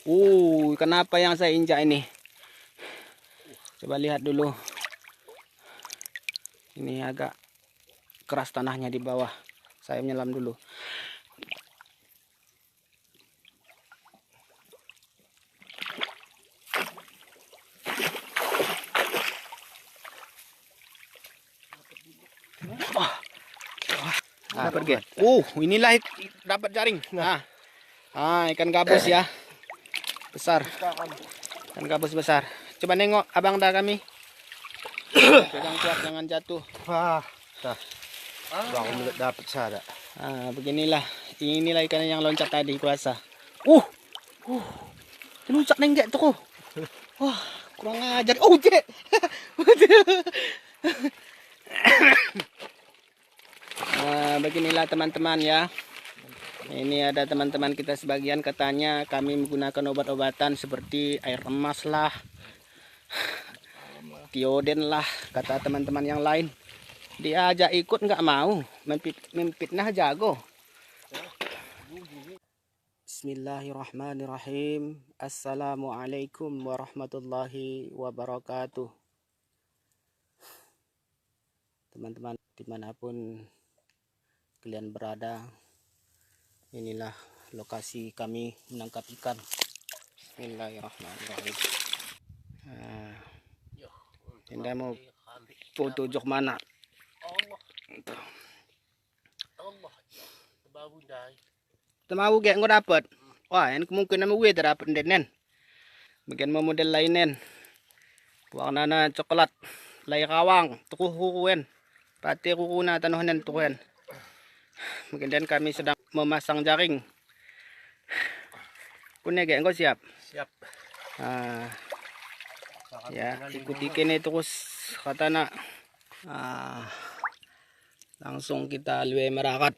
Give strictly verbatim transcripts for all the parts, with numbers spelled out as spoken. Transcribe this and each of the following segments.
Uh, ikan apa yang saya injak ini? Coba lihat dulu. Ini agak keras tanahnya di bawah. Saya menyelam dulu. Wah. Wah. Dapat, Ge. Uh, inilah ik-, dapat jaring. Nah. Ah, ikan gabus ya. Besar. Ikan gabus besar. Coba nengok abang dah kami. Pegang kuat, jangan jatuh. Wah. Dah. Bang, mulai dapat sada. Ah, beginilah. Inilah ikan yang loncat tadi, kurasa. Uh. Uh. Loncat nengge tuh. Wah, kurang ajar. Oh, je. Ah, beginilah teman-teman ya. Ini ada teman-teman kita sebagian katanya kami menggunakan obat-obatan seperti air emas lah, Tioden lah, kata teman-teman yang lain. Diajak ikut nggak mau, memfit-, memfitnah jago. Bismillahirrahmanirrahim. Assalamualaikum warahmatullahi wabarakatuh. Teman-teman, dimanapun kalian berada, inilah lokasi kami menangkap ikan. Bismillahirrahmanirrahim. Ah, enda mo foto jok mana. Temau ge enggo dapet. Wah, en kemungkinan mo ue dapet enden en. Bagian mo model lain en. Warnana coklat. Lai rawang, tukuh ruru en. Pate ruruna tanoh enen tukuh en. Bagian enden kami sedang memasang jaring. Kune ge enggo siap? Siap. Ah. Ya, ikuti kene terus katana. Ah. Langsung kita lue merarat.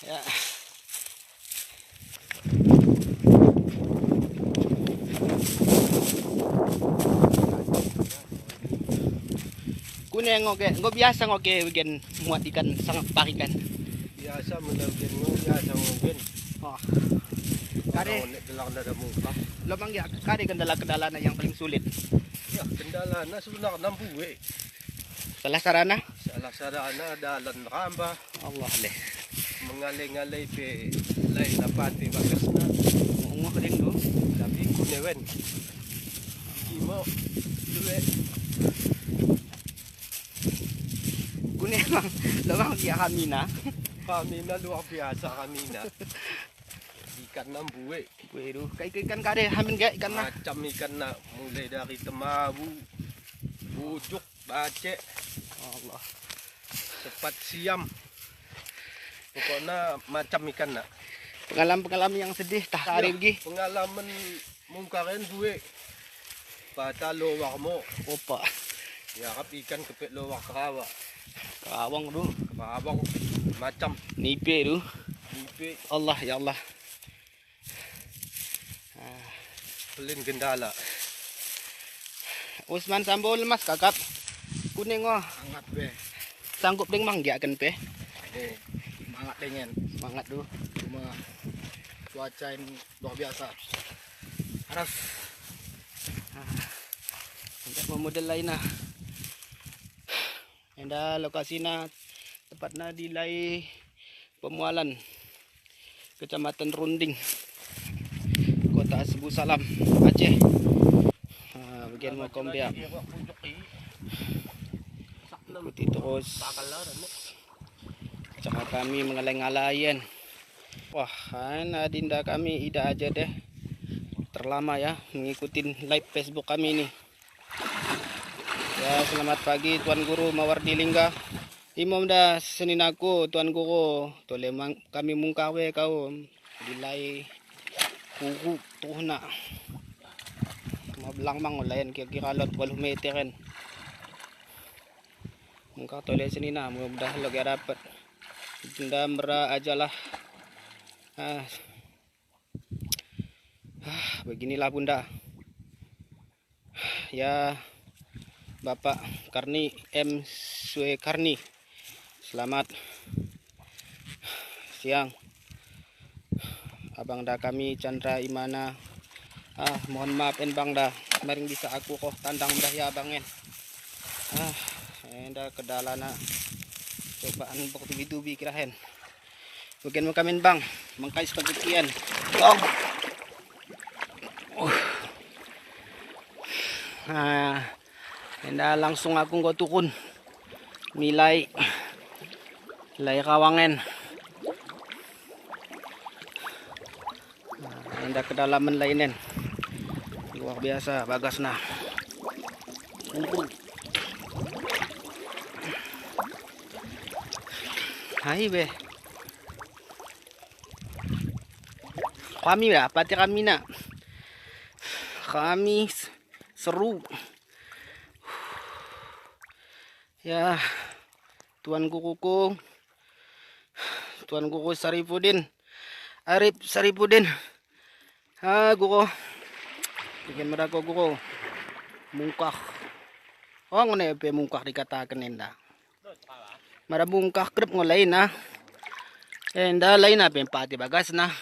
Ya. Kune ngo ke, ngo biasa ngo ke bagian muat ikan sangap parikan. Biasa mula bagian ngo, biasa ngo bagian. Oh. Kade. Ono gelar nada muka. Lo mang ya, kade kendala-kendalana yang paling sulit? Ya, kendalana sebenarna mbue. Salah sarana? Salah sarana dalan merambah. Allah leh. Mengalai-ngalai pe lain apa te bagasna. Ngok ding tu. Tapi kune wen. Kimo due. Kune emang, lo mang dia kamina. Kamina luar biasa kamina. Ikanna mbue. Mbue du. Kai ikan kade hamin ge ikanna. Macam ikanna, mulai dari temabu, bujuk, bacek. Allah. Sepat siam. Pokokna macam ikanna. Pengalaman-pengalaman yang sedih tah kade begi. Pengalaman mungkar en mbue. Pata lowar mo. Opa. Ya, rap ikan kepek lowar kerawa. Kerawang du. Kerawang macam. Nipe du. Nipe. Allah, ya Allah. Ah. Pelin gendala. Usman Sambo lemas kakap. Kune ngo. Angat be. Sanggup deng manggiaken pe. Oh, semangat deng en. Semangat du. Cuma cuaca en luar biasa. Aras. Ah. Enggo mo model laina. Enda lokasina tepatna di Lai Pemualan, Kecamatan Runding, Kota Sibu Salam, Aceh. Ah, bagian mo kombeak. Ikuti terus cara kami mengalai-ngalai en. Wah, en adinda kami, ida aja deh. Terlama ya mengikuti live Facebook kami ini. Ya, selamat pagi Tuan Guru Mawardi Lingga. Imo menda seninaku Tuan Guru, tole mang-, kami mungkar we kau di Lai Kuku tuhna. Mabelang mang lain kira-kira lot waluh meter en. Mungkar tole senina, mudah-mudahan loge dapet. Enda mera ajalah. Ah. Ah, beginilah bunda. Ya, Bapak Karni M Suekarni. Selamat siang. Abang da kami Chandra Imana. Ah, mohon maaf en bang da, maring bisa aku koh tandang mbah ya abang en. Ah, enda kedalana cobaan bok tubi-tubi kira en. Bagen mo kami en bang, mengkais kaki en. Bang. Uh. Ah, enda langsung aku enggo tukun. Mi lai, lai kawang en. Nah, enda kedalamen lainen. Luar biasa bagasna. Hai be. Kami ya, pati kami na. Kami s-, seru. Ya, Tuan Guruku, Tuan Guru Saripudin, Arif Saripudin. Ah, Guru. Bikin merako Guru. Mungkah. Oh, ngene pe mungkah dikataken enda. Mara mungkah kedep ngo laina. Enda laina pe pati bagasna.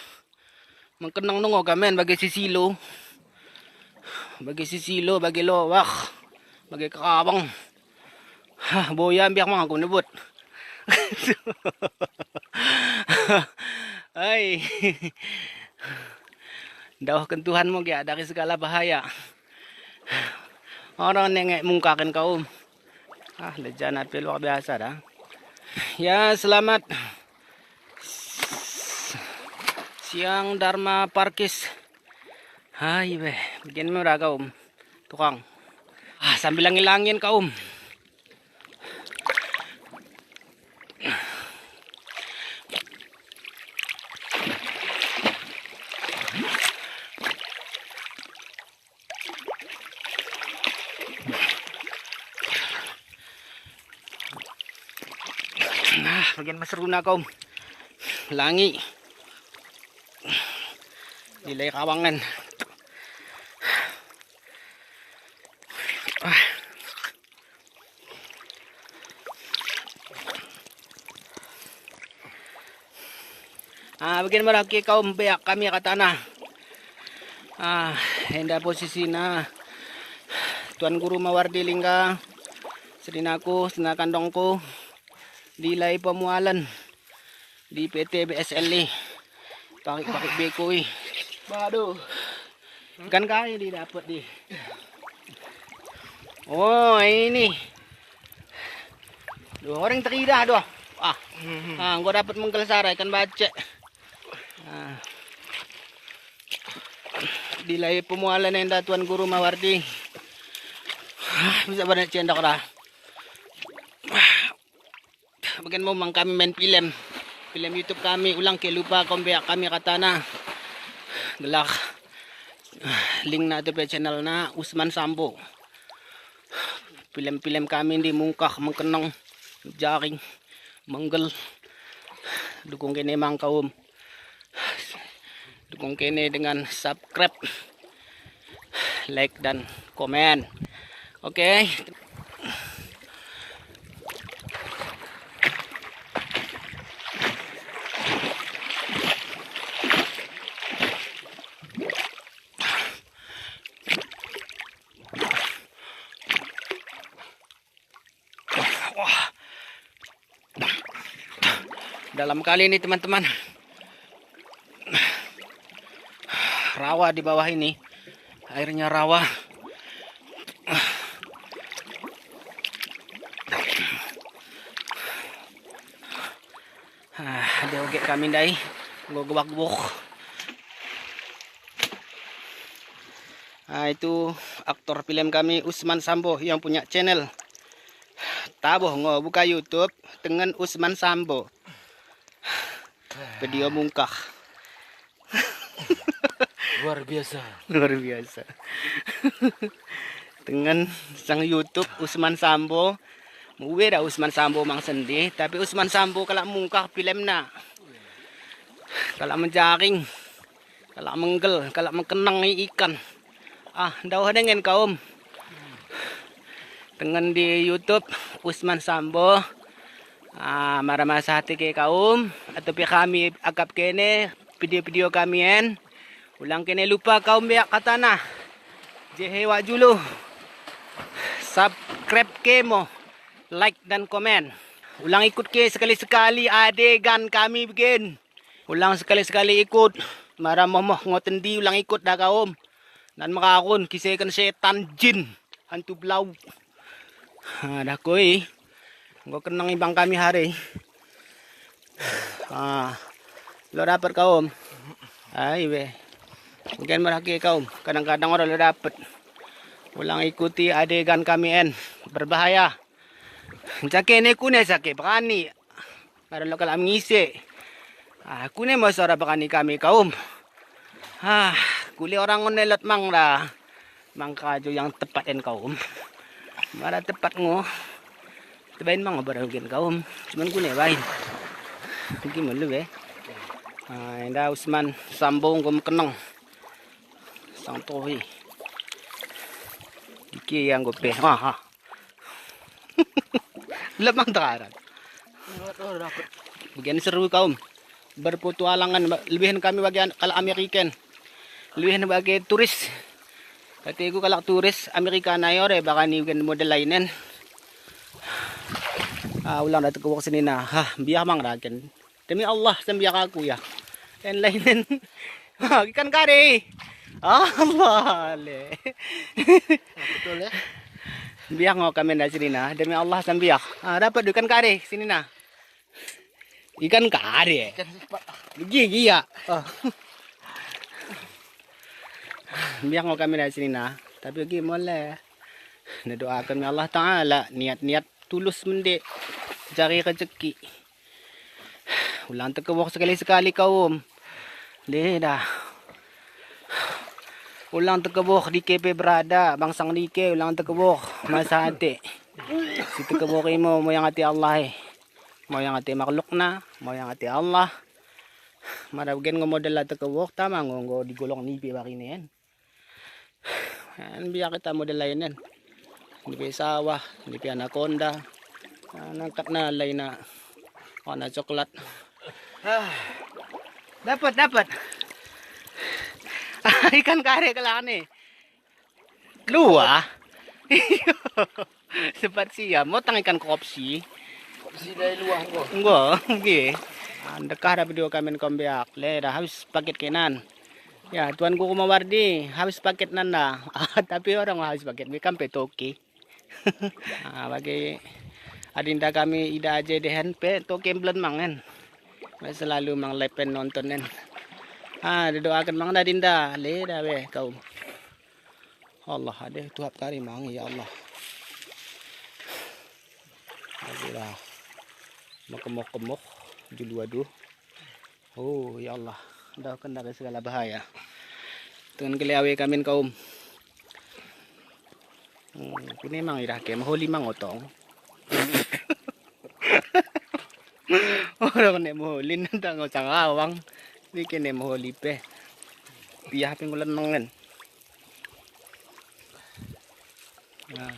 Mengkenang nungo kamen bage sisilo. Bage sisilo, bage lowah, bage kawang. Hah, boya mbiar mang aku nebut. Hai. Dauhken Tuhan mo gia dari segala bahaya. Orang nenge mungkaken kaum. Ah, lejana pe luar biasa da. Ya, selamat siang Dharma Parkis. Hai be, begin me raga um tukang. Ah, sambil langi-langin kaum. Nah, bagian mas runa kaum. Langi. Dilai kawangen. Ah. Ah, bagian meraki kaum beak kami katana. Ah, enda posisina Tuan Guru Mawardi Lingga, sedinaku, sedina kandongku, dilai pemualen di P T B S L i. Parik-parik beko i. Waduh. Ikan kai didapet di. Oh, ini. Duh, orang teridah, duh. Ah. Ah, enggo dapet mengkel sara ikan bacek. Ah. Dilai pemualen enda Tuan Guru Mawardi. Ah, bisa banyak cendok dah. Bagian mo mang kami main pilem. Pilem YouTube kami, ulang ke lupa kaum beak kami katana. Gelah linkna tu pe channelna Usman Sambo. Pilem-pilem kami ndi mungkah, mengkenong, jaring, menggel. Dukung kene mang kaum. Dukung kene dengan subscribe, like, dan komen. Oke. Wah. Dalam kali ini, teman-teman. Rawa di bawah ini. Airnya rawa. Ah, ade oge kami ndai. Nggo gebak-gebuk. Ah, itu aktor pilem kami, Usman Sambo, yang punya channel. Taboh ngo buka YouTube, tengen Usman Sambo. Video mungkah. Luar biasa. Luar biasa. Tengen sang YouTube Usman Sambo. Mue da Usman Sambo mang sendi, tapi Usman Sambo kalak mungkah pilemna. Kalak menjaring. Kalak menggel, kalak mengkenang ikan. Ah, ndauh dengan kaum. Tengen di YouTube, Usman Sambo. Ah, mara masa ate ke kaum, ato pe kami akap kene video-video kami en. Ulang kene lupa kaum beak katana. Jehe wak julu. Subscribe ke mo, like dan komen. Ulang ikut ke sekali-sekali adegan kami begin. Ulang sekali-sekali ikut. Mara momoh ngo tendi ulang ikut dah kaum. Nan merarun, kiseken setan, jin, hantu belau. Ah, dah koi. Enggo keneng ibang kami hari. Ah, lo dapet kaum. Ai be. Mungkin merah ke kaum. Kadang-kadang orang lo dapet. Ulang ikuti adegan kami en. Berbahaya. Jake ne kune jake berani. Mara lo kalak mengise. Ah, kune mo sora berani kami kaum. Ah, kule orang ngone lot mang dah. Mang kajo yang tepat en kaum. Mara tepat ngo. Tebain mang barang gen kaum. Cuman kune bain. Gimana lu be? Ah, enda Usman Sambo enggo mekeneng. Sang tohi. Dike yang gope. Ah, ah. Lemah tekaran. Bagian seru kaum. Berpetualangan, lebihen kami bagian kalak Ameriken. Lebihen bagi turis. Kata iku kalak turis Amerika nai ore bakani bagian model lainen. Ah, ulang dah tekewok senina. Hah, biah mang raken. Demi Allah, sembiak aku ya. En lainen. Ikan kare. Allah le. Betul ya. Biak ngo kami nda senina. Demi Allah sembiak. Ah, dapet du ikan kare senina. Ikan kare. Ikan sepat. Gigi ya. Ah. Biak ngo kami nda senina. Tapi gi mole. Nedoaken mi Allah Taala niat-niat tulus mende jari rejeki. Ulang tekewok sekali-sekali kaum. Deh dah. Ulang tekewok dike pe berada, bangsa dike ulang tekewok masa ate. Si tekewok imo moyang ate Allah e. Moyang ate makhlukna, moyang ate Allah. Mara bagen ngo model la tekewok tama ngo, ngo digolong nipe barinen. En biak kita model lainen. Nipe sawah, nipe anakonda. Ah, nangkatna laina warna coklat. Ah, dapet, dapet. Ah, ikan kare kelak ne. Luah. Sempat siam, motang ikan kopsi. Kopsi dari luah enggo. Enggo, nggih. Ah, ndekah dah video kami en kaum beak. Le, dah habis paket kenan. Ya, Tuan Guru Mawardi, habis paket nanda. Ah, tapi orang habis paket, mi kam pe toke. Ah, bagi adinda kami ida aje dehen pe toke mbelen mangen. Selalu mang lepen nonton en. Ah, didoaken mang adinda, le dah be kaum. Allah, ade tuhap kari mang, ya Allah. Aduh dah. Mekemoh-kemoh, julu aduh. Oh, ya Allah. Dah kena ke segala bahaya. Tengen kele awe kami en kaum. Hmm, kune mang idah ke, meholi mang otong. Orang ne meholi nanda ngo sang awang. Ni kene meholi pe. Biah pe ngulen mengen. Nah.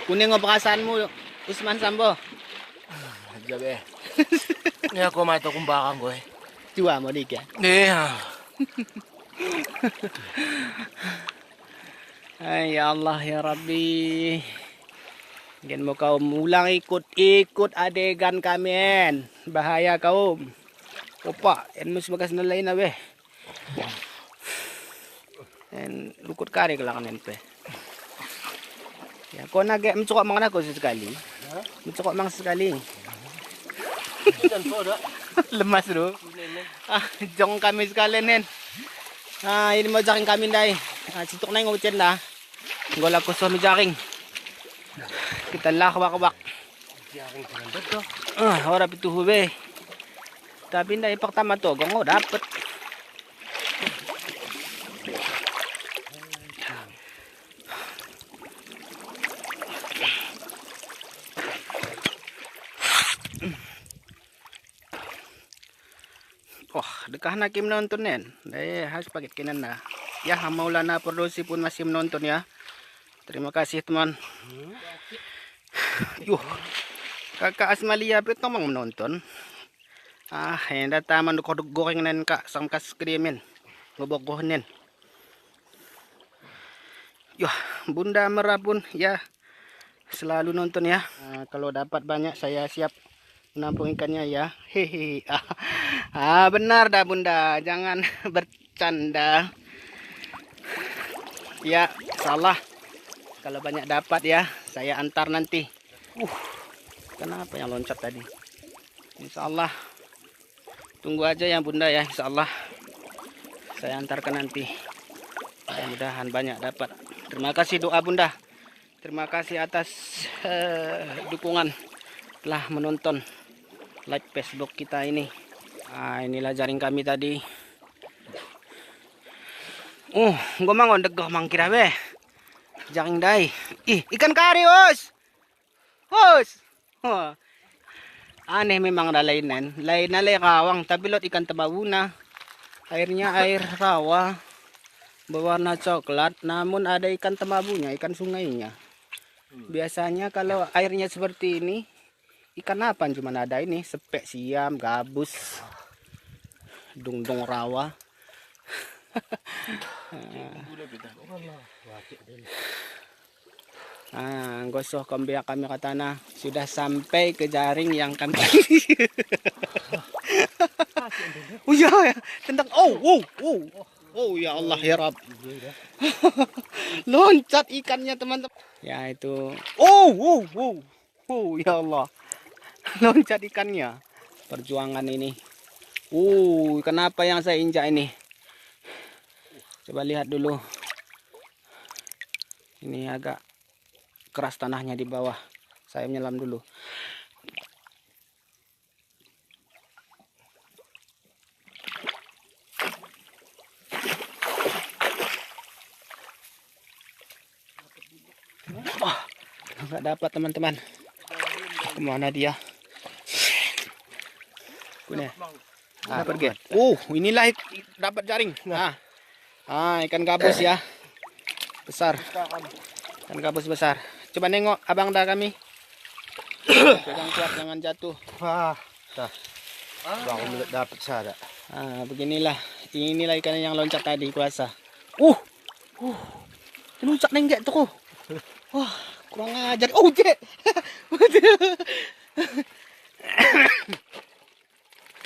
Kune ngo perasaanmu, Usman Sambo? Aja be. Ni aku mata kumbakang kowe. Cua mo dike. Iya. Ai, ya Allah, ya Rabbi. Gen mo kaum ulang ikut-ikut adegan kami en. Bahaya kaum. Opa, en mus bagas nelaina be. En lukut kari kelak en pe. Ya, kona ge mencokok mang nako sesekali. Mencokok mang sesekali. Lemas du. Ah, jong kami sekali nen. Ah, ini mo jaring kami ndai. Ah, sintuk nai ngo ucen dah. Enggo la kosoh mi jaring. Kita lah wak-wak. Ah, ora pituhu be. Tapi ndai pertama togong, oh, dapet. Wah, dekahna ki menonton nen. Eh, habis paket kenan na. Ya, maulana perdosi pun masih menonton ya. Terima kasih, teman. Yuh, Kakak Asmalia pe tong mang menonton. Ah, enda taman duk goreng nen, Kak, sam kas krimen. Ngobok goh nen. Yuh, Bunda Mera pun, ya, selalu nonton, ya. Ah, kalau dapat banyak, saya siap menampung ikannya, ya. Hehehe. Ah, benar dah, Bunda, jangan bercanda. Ya, insya Allah. Kalau banyak dapat, ya, saya antar nanti. Uh, kenapa yang loncat tadi? Insya Allah. Tunggu aja ya, Bunda, ya, insya Allah. Saya antarkan nanti. Mudah-mudahan banyak dapat. Terima kasih doa Bunda. Terima kasih atas, eh, dukungan telah menonton live Facebook kita ini. Ah, inilah jaring kami tadi. Uh, enggo mang ndeggoh mangkira be. Jaring ndai. Ih, ikan kari, Us. Us. Wah. Aneh memang dah lainen. Lain ale rawang, tapi lot ikan temabuna. Airnya air rawa, berwarna coklat, namun ada ikan temabunya, ikan sungainya. Biasanya kalau airnya seperti ini, ikan apa cuman ada ini, sepek siam, gabus, dungdung rawa. Ah, enggo soh kembeak kami katana, sudah sampai ke jaring yang kami. Oh iya, ya. Tentang, oh, oh, oh. Oh, ya Allah, ya Rabb. Loncat ikannya, teman-teman. Ya, itu. Oh, oh, oh. Oh, ya Allah. Loncat ikannya. Perjuangan ini. Uh, kenapa yang saya injak ini? Coba lihat dulu. Ini agak keras tanahnya di bawah. Saya menyelam dulu. Wah, nggak dapat, teman-teman. Kemana dia? Kune. Ah, dapat, Ge? Uh, inilah ik-, dapat jaring. Nah. Ah, ikan gabus ya. Besar. Ikan gabus besar. Coba nengok abang dah kami. Pegang kuat, jangan jatuh. Wah, dah. Bang, dapat sada. Ah, beginilah. Inilah ikan yang loncat tadi, kuasa. Uh. Uh. Loncat nengge tuh. Wah, kurang ajar. Oh, je.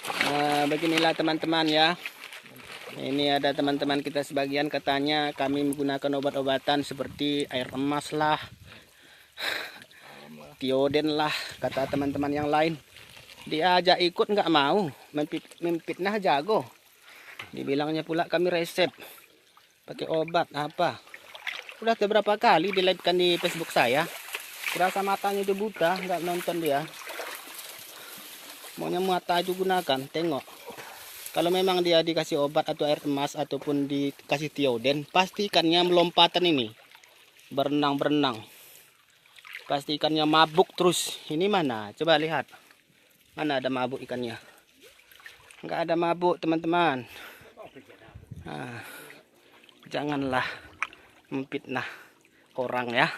Eh, beginilah, teman-teman, ya. Ini ada teman-teman kita sebagian katanya kami menggunakan obat-obatan seperti air emas lah, Theoden lah, kata teman-teman yang lain. Diajak ikut nggak mau, memfit-, memfitnah jago. Dibilangnya pula kami resep. Pakai obat apa? Udah beberapa kali di-live-kan di Facebook saya. Kurasa matanya itu buta, nggak nonton dia. Maunya mata itu gunakan, tengok. Kalau memang dia dikasih obat atau air emas ataupun dikasih Theoden, pasti ikannya melompatan ini. Berenang-berenang. Pasti ikannya mabuk terus. Ini mana? Coba lihat. Mana ada mabuk ikannya? Nggak ada mabuk, teman-teman. Ah, janganlah memfitnah orang, ya.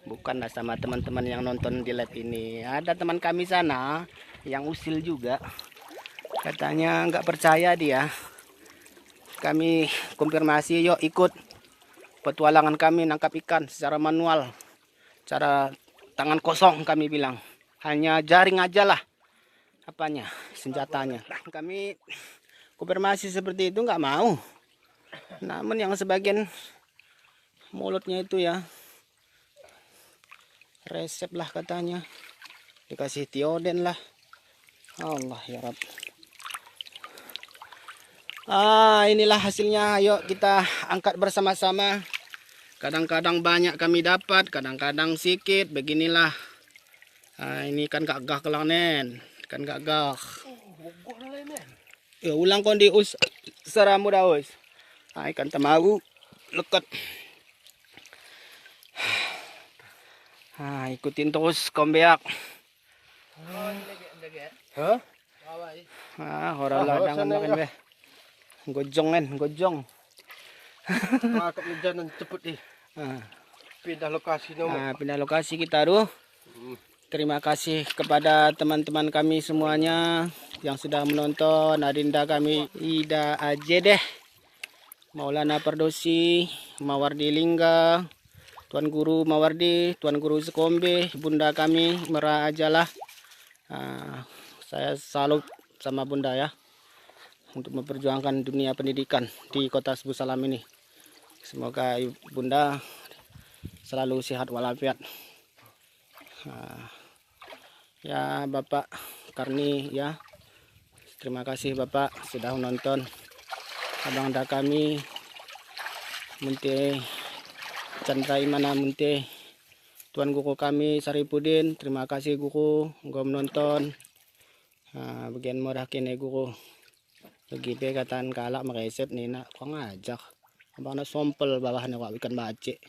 Bukanlah sama teman-teman yang nonton di live ini. Ada teman kami sana yang usil juga. Katanya nggak percaya dia. Kami konfirmasi, yuk ikut petualangan kami nangkap ikan secara manual. Cara tangan kosong kami bilang. Hanya jaring ajalah apanya, senjatanya. Kami konfirmasi seperti itu nggak mau. Namun yang sebagian mulutnya itu ya, resep lah katanya. Dikasih Theoden lah. Allah ya Rabb. Ah, inilah hasilnya. Ayo kita angkat bersama-sama. Kadang-kadang banyak kami dapat, kadang-kadang sikit. Beginilah. Ah, ini kan gagah kelang nen. Kan gagah. Ya, ulang kondi Us, saramu dah, Us. Ah, ikan temau. Leket. Ah, ikutin terus kombeak. Hah? Ah, ora lah, jangan makan be. Gojong kan, gojong. Tangkap ni jangan cepet ih. Ah. Pindah lokasi, no. Nah, pindah lokasi kita, aduh. Hmm. Terima kasih kepada teman-teman kami semuanya yang sudah menonton. Adinda kami, Ida Aje deh. Maulana Pardosi, Mawardi Lingga, Tuan Guru Mawardi, Tuan Guru Sekombe, Bunda kami, Mera Ajalah. Ah, saya salut sama Bunda ya, untuk memperjuangkan dunia pendidikan di Kota Sibu Salam ini. Semoga Bunda selalu sehat walafiat. Ah, ya, Bapak Karni, ya. Terima kasih, Bapak, sudah menonton. Abang da kami, Munte, Chandra Imana Munte. Tuan Guru kami, Saripudin, terima kasih, Guru, enggo menonton. Ah, bagian modah kene, Guru. Bagi pe katan kalak mereset nina, kurang ajar. Abang na sompel bawahna kok ikan bacek.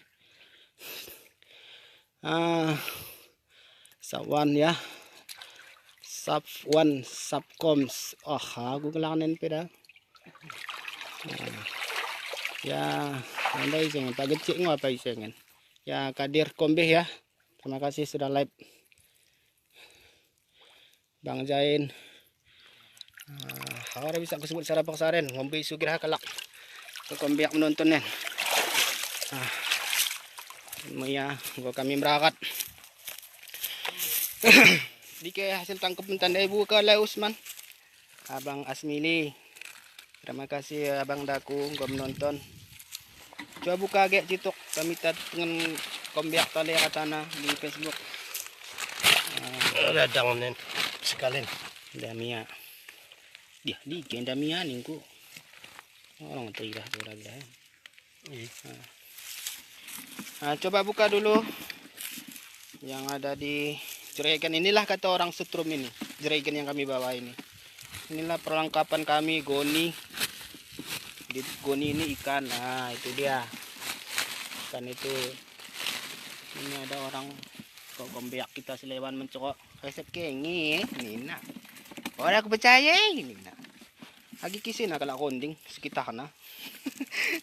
Ah, Safwan ya. Safwan, Safkoms. Oh, aku kelangen pe da. Ah. Ya, enda iseng, pagecik ngo apa iseng. Ya, Kadir Kombeh ya. Terima kasih sudah live. Bang Jain. Ah, ora bisa kusebut secara paksa ren, ngombe sugih kalak. Kekombeak menonton nen. Ah. Muya, enggo kami merakat. Dike hasil tangkep mentandai buka lai Usman. Abang Asmili. Terima kasih, Abang Daku, enggo menonton. Coba buka gek cituk, kami tat ngen kombeak tale katana di Facebook. Ah. Radang nen, sekalin. Damia. Dia, di, gen damia ningku. Orang terilah, terilah. Iya. Nah, coba buka dulu yang ada di jerigen. Inilah kata orang setrum ini, jerigen yang kami bawa ini. Inilah perlengkapan kami, goni. Di goni ini ikan. Nah, itu dia. Ikan itu. Ini ada orang kok kombeak kita selewan mencokok. Resep kenge, nina. Ora aku percaya, nina. Agi kisena kalak Runding sekitarna.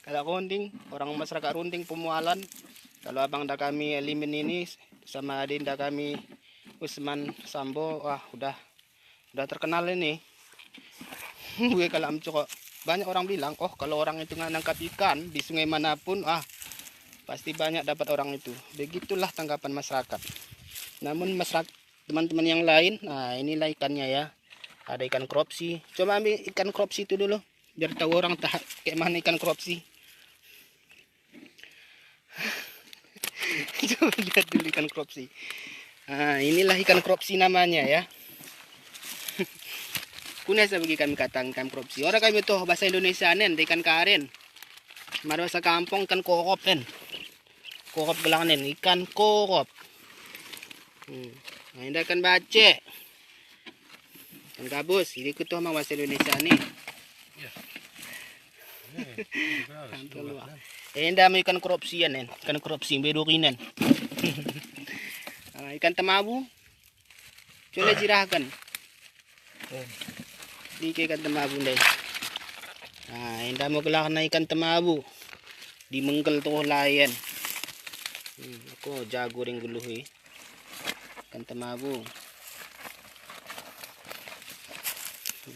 Kalak Runding, orang masyarakat Runding Pemualan. Kalau abang da kami Limin ini sama adinda kami Usman Sambo, wah, udah, udah terkenal ini. Gue kalau mencokok. Banyak orang bilang, "Oh, kalau orang itu nggak nangkap ikan di sungai manapun, ah, pasti banyak dapat orang itu." Begitulah tanggapan masyarakat. Namun masyarakat, teman-teman yang lain, nah, inilah ikannya ya. Ada ikan kropsi. Coba ambil ikan kropsi itu dulu, biar tahu orang tah kayak mana ikan kropsi. Coba lihat dulu ikan kropsi. Nah, inilah ikan kropsi namanya ya. Kuna sa bagi kami kata ikan kropsi. Ora kami toh bahasa Indonesia nen, ikan karen. Mari bahasa kampung ikan korop en. Korop gelang nen, ikan korop. Hmm. Nah, enda ikan bacek. Ikan gabus, ini kutoh mang bahasa Indonesia ni. Iya. Enda mo ikan kropsi nen, ikan kropsi mbe duri nen. Ah, ikan temabu. Coba jirahken. Dike ikan temabu ndai. Ah, enda mo gelahna ikan temabu. Di menggel tuh laen. Hmm, aku jago ring guluh i. Ikan temabu.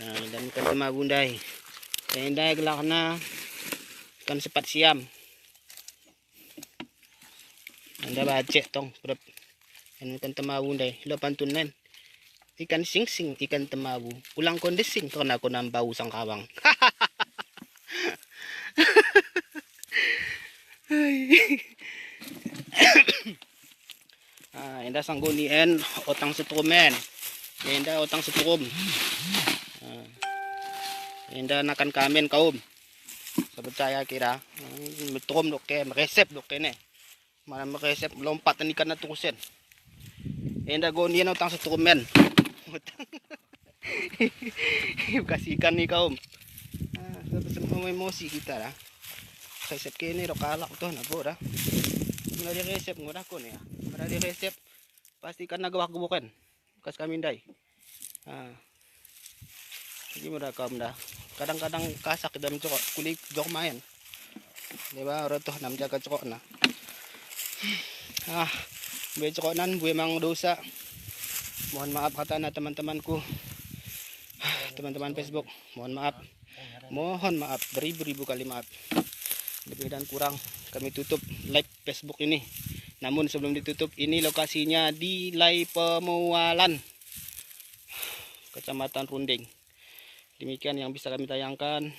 Nah, enda ikan temabu ndai. Enda gelahna ikan sepat siam. Enda bacek tong, berep. Ikan temabu ndai, ilo pantun nen. Ikan singsing, ikan temabu. Ulang ko ndesing, kerna ko nambau sangkawang. Ah, enda sanggoni en, otang setrum en. Enda otang setrum. Ah. Enda nakan kamen kaum. Sa percaya kira. Hmm, metrum dokke, meresep dokke ne. Mana meresep, lompat ikan na terus en. Enda goni en otang setrum en. Bekas ikan ni kaum. Ah, sudah pesen mau emosi kita dah. Resep kene do kalak tuh nabo dah. Mula di resep ngodah kon ya. Mula di resep pasti ikan na gawak gebuken. Bekas kami ndai. Ah. Jadi mula kaum dah. Kadang-kadang kasak dalam cokok, kulit jok main. Deba ora tuh nam jaga cokokna. Ah, mbue cokotna, mbue mang dosa. Mohon maaf katana teman-temanku. Teman-teman Facebook, mohon maaf. Mohon maaf, beribu-ribu kali maaf. Lebih dan kurang kami tutup live Facebook ini. Namun sebelum ditutup, ini lokasinya di Lai Pemualan, Kecamatan Runding. Demikian yang bisa kami tayangkan.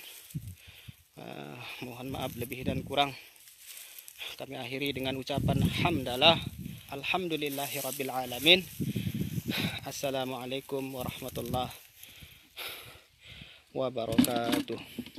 Eh, mohon maaf lebih dan kurang. Kami akhiri dengan ucapan hamdalah. Alhamdulillahirabbil alamin. Assalamualaikum warahmatullahi wabarakatuh.